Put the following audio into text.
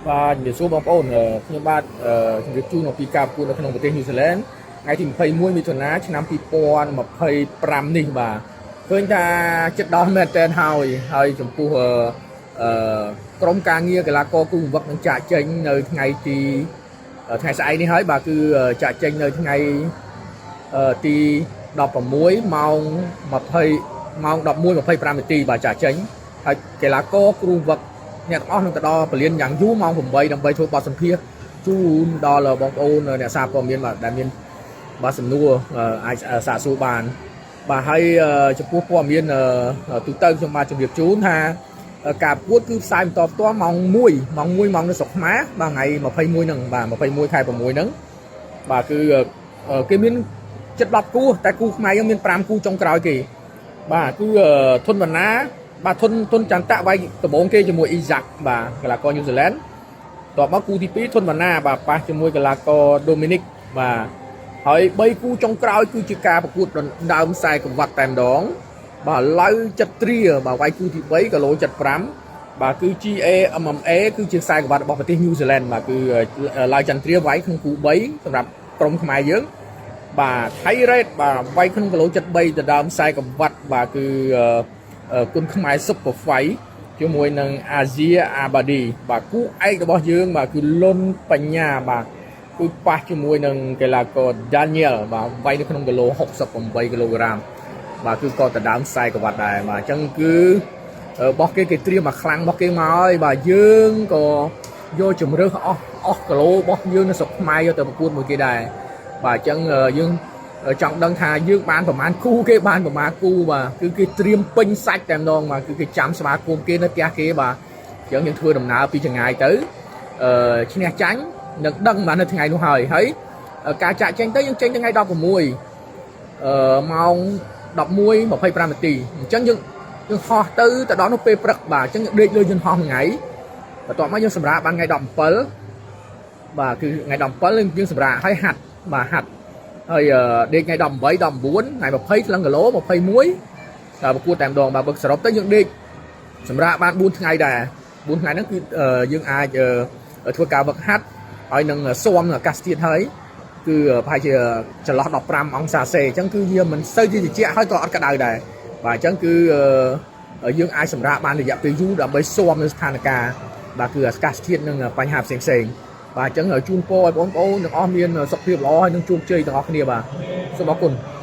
បាទជំរាបសួរបងប្អូនខ្ញុំបាទជំរាបជូនអំពីការប្រកួតនៅក្នុងប្រទេសញូហ្សេឡង់ថ្ងៃទី21មិថុនាឆ្នាំ2025នេះបាទឃើញថាចិត្តដល់មែនតើហើយហើយចំពោះអឺក្រុមការងារកីឡាករគូវឹកនឹងចាក់ចេញនៅថ្ងៃទីថ្ងៃស្អែកនេះហើយបាទគឺចាក់ចេញនៅថ្ងៃទី16ម៉ោង20ម៉ោង11:25នាទីបាទចាក់ចេញហើយកីឡាករគ្រូវឹក អ្នកទាំងអស់នឹងទៅដល់ពលានយ៉ាងយូរម៉ោង8ដើម្បីធ្វើបទសម្ភាសន៍ជូនដល់បងប្អូនអ្នកសារព័ត៌មានបាទដែលមានបាទសំណួរអាចសាកសួរបានបាទហើយចំពោះព័ត៌មានទូទៅខ្ញុំបាទជម្រាបជូនថាការប្រកួតគឺផ្សាយបន្តផ្ទាល់ម៉ោង1ម៉ោង1ម៉ោងនៅស្រុកខ្មែរបាទថ្ងៃ21ហ្នឹងបាទ21ខែ6ហ្នឹងបាទគឺគេមានចិត្ត10គូតែគូខ្មែរយើងមាន5គូចុងក្រោយគេបាទគឺធុនបណ្ណាបាទធុនធុនចន្ទៈវាយដំបងគេជាមួយអ៊ីសាក់បាទកីឡាករញូហ្សេឡង់តបមកគូទី2ធុនបណ្ណាបាទប៉ះជាមួយកីឡាករដូមីនិកបាទហើយ3គូចុងក្រោយគឺជាការប្រកួតដណ្ដើមខ្សែក្រវ៉ាត់តែម្ដងបាទឡៅចិត្តទ្រាបាទវាយគូទី3គីឡូ75បាទគឺ GA MMA គឺជាខ្សែក្រវ៉ាត់របស់ប្រទេសញូហ្សេឡង់បាទគឺឡៅចន្ទ្រាវាយក្នុងគូ3សម្រាប់ក្រុមខ្មែរយើងបាទថៃរ៉េតបាទវាយក្នុងគីឡូ73ដណ្ដើមខ្សែក្រវ៉ាត់បាទគឺគុណខ្មែរ Super Fight ជាមួយនឹងអាស៊ីអាបាឌីបាទគូឯករបស់យើងបាទគឺលុនបញ្ញាបាទគឺប៉ះជាមួយនឹងកីឡាករ Daniel បាទវាយនៅក្នុងគីឡូ68គីឡូក្រាមបាទគឺក៏ដណ្ដើមខ្សែក្រវ៉ាត់ដែរបាទអញ្ចឹងគឺរបស់គេគេត្រៀមមកខ្លាំងរបស់គេមកហើយបាទយើងក៏យកជំរើសអស់អស់គីឡូរបស់យើងនៅស្រុកខ្មែរយកទៅប្រកួតមួយគេដែរបាទអញ្ចឹងយើងចង់ដឹងថាយើងបានប្រមាណគូគេបានប្រមាណគូបាទគឺគេត្រៀមពេញសាច់តែម្ដងបាទគឺគេចាំស្វាគមន៍គេនៅផ្ទះគេបាទអញ្ចឹងយើងធ្វើដំណើរពីចង្ងាយទៅអឺឈ្នះចាញ់នឹងដឹងបាននៅថ្ងៃនោះហើយហើយការចាក់ចេញទៅយើងចេញថ្ងៃ16អឺម៉ោង11:25នាទីអញ្ចឹងយើងយើងហោះទៅទៅដល់នោះពេលព្រឹកបាទអញ្ចឹងយើងដេកលើយន្តហោះមួយថ្ងៃបន្ទាប់មកយើងសម្រាកបានថ្ងៃ17បាទគឺថ្ងៃ17យើងសម្រាកហើយហាត់បាទហាត់ហើយដេកថ្ងៃ18 19ថ្ងៃ20ក្លឹងគីឡូ21តែប្រកួតតែម្ដងបាទបើសរុបទៅយើងដេកសម្រាកបាន4ថ្ងៃដែរ4ថ្ងៃហ្នឹងគឺយើងអាចធ្វើការវឹកហាត់ហើយនឹងស៊ាំនឹងអាកាសធាតុហើយគឺប្រហែលជាចន្លោះ15អង្សាសេអញ្ចឹងគឺវាមិនសូវជាត្រជាក់ហើយក៏អត់ក្តៅដែរបាទអញ្ចឹងគឺយើងអាចសម្រាកបានរយៈពេលយូរដើម្បីស៊ាំនៅស្ថានភាពបាទគឺអាកាសធាតុនិងបញ្ហាផ្សេងផ្សេងបាទអញ្ចឹងជូនពរឲ្យបងប្អូនទាំងអស់មានសុខភាពល្អហើយនឹងជោគជ័យទាំងអស់គ្នាបាទសូមអរគុណ។